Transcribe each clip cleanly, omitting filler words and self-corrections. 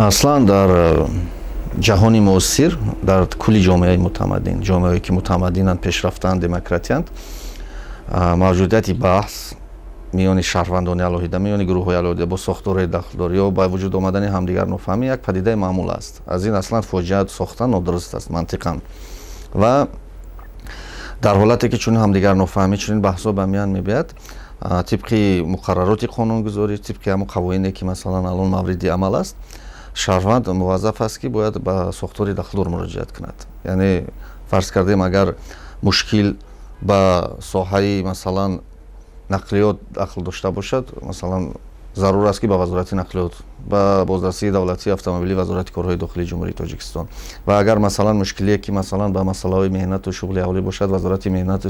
Аслан дар ҷаҳони муосир, дар кулли ҷомеаи мутамаддин, ҷомеаое ки мутамаддинанд, пешрафтаанд, демократиянд, мавҷудияти баҳс миёни шаҳрвандони алоҳида, миёни гурӯҳҳои алоҳида бо сохторҳои дахлдор ё ба вуҷуд омадани ҳамдигарнофаҳмӣ як падидаи маъмул аст. Аз ин аслан фоҷиа сохтан нодуруст аст мантиқан. Ва дар ҳолате ки чунин ҳамдигарнофаҳмӣ, чунин баҳсҳо ба миён мебиёяд, тибқи муқаррароти қонунгузорӣ, тибқи ҳамон қавоине ки масалан алон мавриди амал аст, шаҳрванд муваззаф аст, ки бояд ба сохтори дахлдор муроҷиат кунад. Яъне фарз кардем, агар мушкил ба соҳаи масалан нақлиёт дахл дошта бошад, масалан зарур аст, ки ба Вазорати нақлиёт, ба Бозрасии давлатии автомобилии Вазорати корҳои дохилии Ҷумҳурии Тоҷикистон. Ва агар масалан мушкилие ки масалан ба масъалаҳои меҳнату шуғли аҳолӣ бошад, Вазорати меҳнат,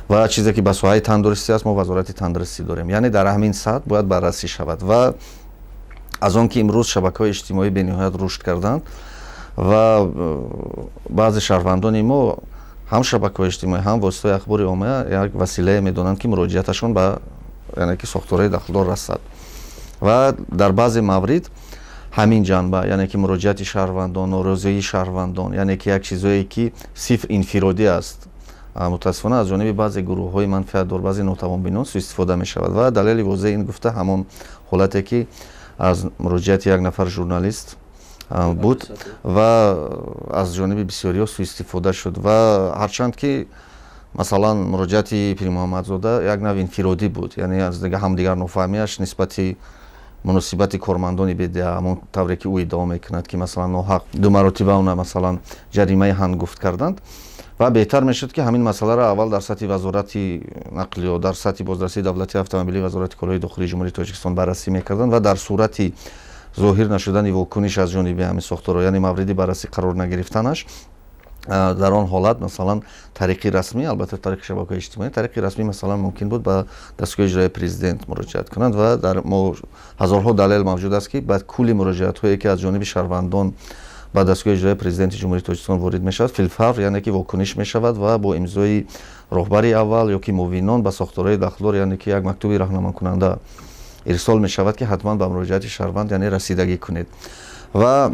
ва чизе ки ба соҳаи тандурустӣ аст, мо Вазорати тандурустӣ дорем. Яъне дар ҳамин сатҳ бояд баррасӣ шавад. Ва аз он ки имрӯз шабакаҳои иҷтимоӣ бениҳоят рушд карданд ва баъзе шаҳрвандони мо ҳам шабакаҳои иҷтимоӣ, ҳам воситаҳои ахбори омма як василае медонанд, ки муроҷиаташон ба, яъне ки, сохторҳои дахлдор расад. Ва дар баъзе маврид ҳамин ҷанба, яъне ки муроҷиати шаҳрвандон, норозигии шаҳрвандон, яъне ки як чизое ки сирф инфиродӣ аст, мутаассифона аз ҷониби баъзе гурӯҳҳои манфиатдор, баъзе нотавонбинон суистифода мешавад. Ва далели возеҳи ин гуфта ҳамон ҳолате ки аз муроҷиати як нафар журналист буд ва аз ҷониби бисёриҳо суистифода шуд. Ва ҳарчанд ки масалан муроҷиати Пирмуҳаммадзода як нав инфиродӣ буд, яъне аз ҳамдигарнофаҳмиаш нисбати муносибати кормандони БДА, ҳамон тавре ки ӯ иддао мекунад, ки масалан ноҳақ ду маротиба она масалан ҷаримаи ҳангуфт карданд. Ва беҳтар мешуд, ки ҳамин масъаларо аввал дар сатҳи Вазорати нақлиёт, дар сатҳи Бозрасии давлатии автомобилии Вазорати корҳои дохилии Ҷумҳурии Тоҷикистон баррасӣ мекарданд ва дар сурати зоҳир нашудани вокуниш аз ҷониби ҳамин сохторҳо, яъне мавриди баррасӣ қарор нагирифтанаш, дар он ҳолат масалан тариқи расмӣ, албатта тариқи шабакаҳои иҷтимоӣ, тариқи расмӣ масалан мумкин буд ба дастгоҳи иҷроияи президент муроҷиат кунанд. Ва дар мо ҳазорҳо далел мавҷуд аст, ки ба кулли муроҷиатҳое ки аз ҷониби шаҳрвандон ба дастгоҳи иҷроияи президенти Ҷумҳурии Тоҷикистон ворид мешавад, филфавр, яъне ки вокуниш мешавад ва бо имзои роҳбари аввал ё ки муовинон ба сохторҳои дахлдор, яъне ки як мактуби раҳнамокунанда ирсол мешавад, ки ҳатман ба муроҷиати шаҳрванд, яъне, расидагӣ кунед. Ва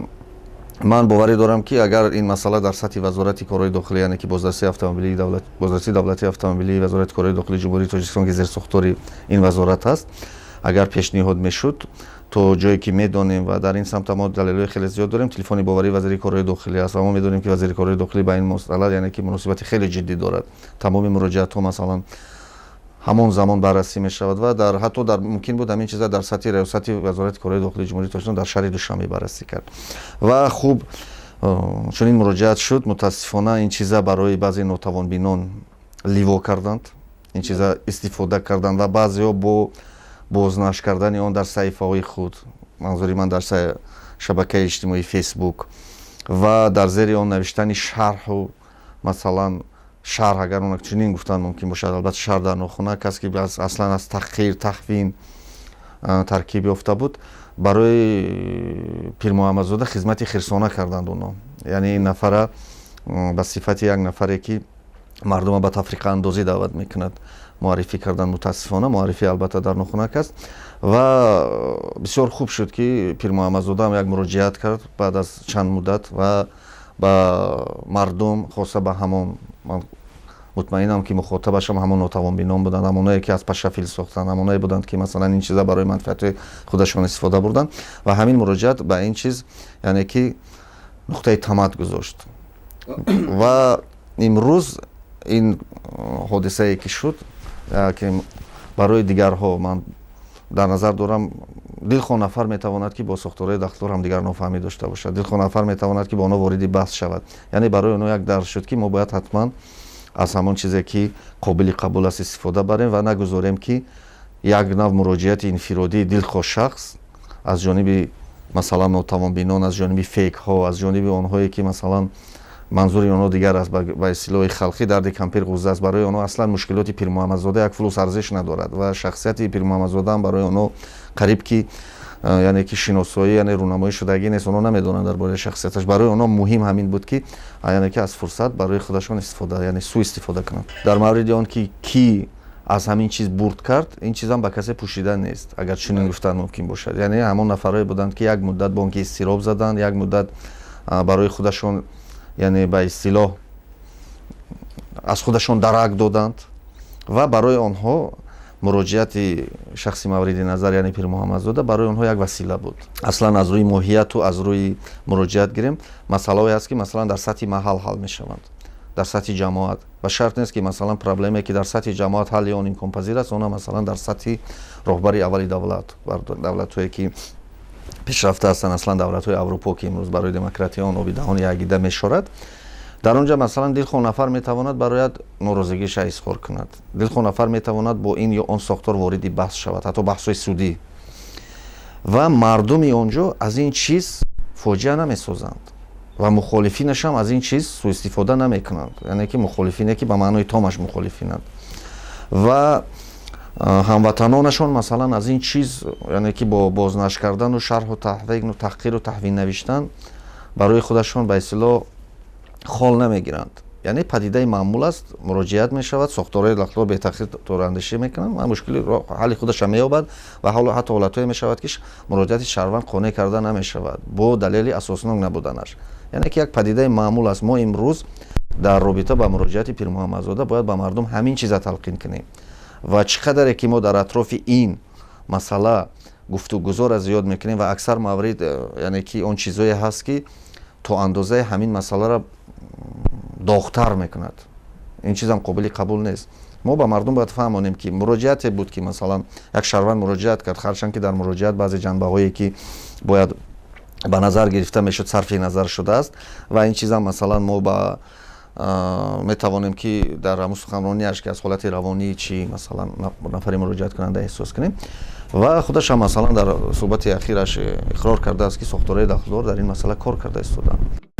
ман боварӣ дорам, ки агар ин масъала дар сатҳи Вазорати корҳои дохилӣ, яъне ки Бозрасии автомобилии давлат, Бозрасии давлатии автомобилии Вазорати корҳои дохилии Ҷумҳурии Тоҷикистон, ки зерсохтори ин вазорат аст, агар пешниҳод мешуд, то ҷое ки медонем ва дар ин самт мо далелҳои хеле зиёд дорем, телефони боварии вазири корҳои дохилӣ аст ва мо медонем, ки вазири корҳои дохилӣ ба ин масъала, яъне ки, муносибати хеле ҷиддӣ дорад. Тамоми муроҷиатҳо масалан ҳамон замон баррасӣ мешавад ва дар ҳатто дар мумкин буд ҳамин чиза дар сатҳи риёсати Вазорати корҳои дохилии Ҷумҳурии Тоҷикистон дар шаҳри Душанбе баррасӣ кард. Ва хуб, чунин муроҷиат шуд. Мутаассифона ин чиза барои баъзе нотавонбинон ливо карданд, ин чиза истифода карданд ва баъзеҳо бо бознашр кардани он дар саҳифаҳои худ, манзури ман дар шабакаи иҷтимоии Фейсбук, ва дар зери он навиштани шарҳу масалан шарҳ, агар он чунин гуфтан мумкин бошад, албатта шарҳ дар нохуна кас ки аслан аз таҳқир, таҳвин таркиб ёфта буд, барои Пирмуҳаммадзода хизмати хирсона карданд. Оно, яъне, ин нафара ба сифати як нафаре ки мардума ба тафриқаандозӣ даъват мекунад, муаррифӣ карданд. Мутаассифона муаррифӣ албатта дар нохунак аст. Ва бисёр хуб шуд, ки Пирмуҳаммадзодаам як муроҷиат кард баъд аз чанд муддат ва ба мардум, хоса ба ҳамон, ман мутмаинам, ки мухотабашам ҳамон нотавонбинон буданд, ҳамоное ки аз паша фил сохтанд, ҳамоное буданд, ки масалан ин чиза барои манфиатҳои худашон истифода бурданд. Ва ҳамин муроҷиат ба ин чиз, яъне ки, нуқтаи тамад гузошт. Ва имрӯз ин ҳодисае ки шуд, ки барои дигарҳо, ман дар назар дорам, дилхоҳ нафар метавонад, ки бо сохторҳои дахлдор ҳамдигар нофаҳмӣ дошта бошад, дилхоҳ нафар метавонад, ки бо онҳо вориди баҳс шавад. Яъне барои онҳо як дарс шуд, ки мо бояд ҳатман аз ҳамон чизе ки қобили қабул аст истифода барем ва нагузорем, ки як нав муроҷиати инфиродии дилхоҳ шахс аз ҷониби масалан нотавонбинон, аз ҷониби фейкҳо, аз ҷониби онҳое ки масалан манзури онҳо дигар аст, ба истилоҳи халқӣ дарди кампир ғузза аст, барои онҳо аслан мушкилоти Пирмуҳаммадзода як флус арзиш надорад ва шахсияти Пирмуҳаммадзодаам барои онҳо қариб ки, яъне ки, шиносоӣ, яъне рӯнамоӣ шудагӣ нест, онҳо намедонанд дар бораи шахсияташ. Барои онҳо муҳим ҳамин буд, ки, яъне ки, аз фурсат барои худашон истифода, яъне суистифода кунанд. Дар мавриди он ки кӣ Аз ҳамин чиз бурд кард, ин чизам ба касе пӯшида нест, агар чунин гуфтан мумкин бошад. Яъне ҳамон нафарое буданд, ки як муддат бонки изтироб заданд, як муддат барои худашон, яъне ба истилоҳ, аз худашон дарак доданд ва барои онҳо муроҷиати шахси мавриди назар, яъне Пирмуҳаммадзода, барои онҳо як васила буд. Аслан аз рӯи моҳияту аз рӯи муроҷиат гирем, масъалаҳое ҳаст, ки масалан дар сатҳи маҳал ҳал мешаванд, дар сатҳи ҷамоат, ва шарт нест, ки масалан проблеме, ки дар сатҳи ҷамоат ҳалли он имконпазир аст, она масалан дар сатҳи роҳбари аввали давлат. Давлатҳое, ки пешрафта ҳастанд, аслан давлатҳои Аврупо, ки имрӯз барои демократия он оби даҳони якида мешорад, дар он ҷа масалан дилхоҳ нафар метавонад барояд норозигиша изҳор кунад, дилхоҳ нафар метавонад бо ин ё он сохтор вориди баҳс шавад, ҳатто баҳсҳои судӣ, ва мардуми он ҷо аз ин чиз фоҷиа намесозанд ва мухолифинашам аз ин чиз суистифода намекунанд, яъне ки мухолифине, ки ба маънои томаш мухолифинанд, ва ҳамватанонашон масалан аз ин чиз, яъне ки бо бознашр кардану шарҳу таҳқиқу таҳқиру таҳвин навиштан барои худашон ба истилоҳ хол намегиранд. Яъне падидаи маъмул аст, муроҷиат мешавад, сохторҳои дахлдор бетаъхир торандешӣ мекунанд ва мушкили ҳалли худаша меёбад. Ва ҳатто ҳолатҳое мешавад, ки муроҷиати шаҳрванд қонеъ карда намешавад бо далели асоснок набуданаш. Яъне ки як падидаи маъмул аст. Мо имрӯз дар робита ба муроҷиати Пирмуҳаммадзода бояд ба мардум ҳамин чиза талқин кунем ва чӣ қадаре ки мо дар атрофи ин масъала гуфтугузора зиёд мекунем ва аксар маврид, яъне ки он чизое ҳаст, ки то андозаи ҳамин масъаларо доғтар мекунад, ин чизам қобили қабул нест. Мо ба мардум бояд фаҳмонем, ки муроҷиате буд, ки масалан як шаҳрванд муроҷиат кард, ҳарчанд ки дар муроҷиат баъзе ҷанбаҳое, ки бояд ба назар гирифта мешуд, сарфи назар шудааст. Ва ин чизам масалан мо ба метавонем, ки дар ҳамун суханронияш, ки аз ҳолати равонии чи масалан нафари муроҷиаткунанда эҳсос кунем. Ва худашам масалан дар суҳбати ахираш иқрор кардааст, ки сохторҳои дахлдор дар ин масъала кор карда истоданд.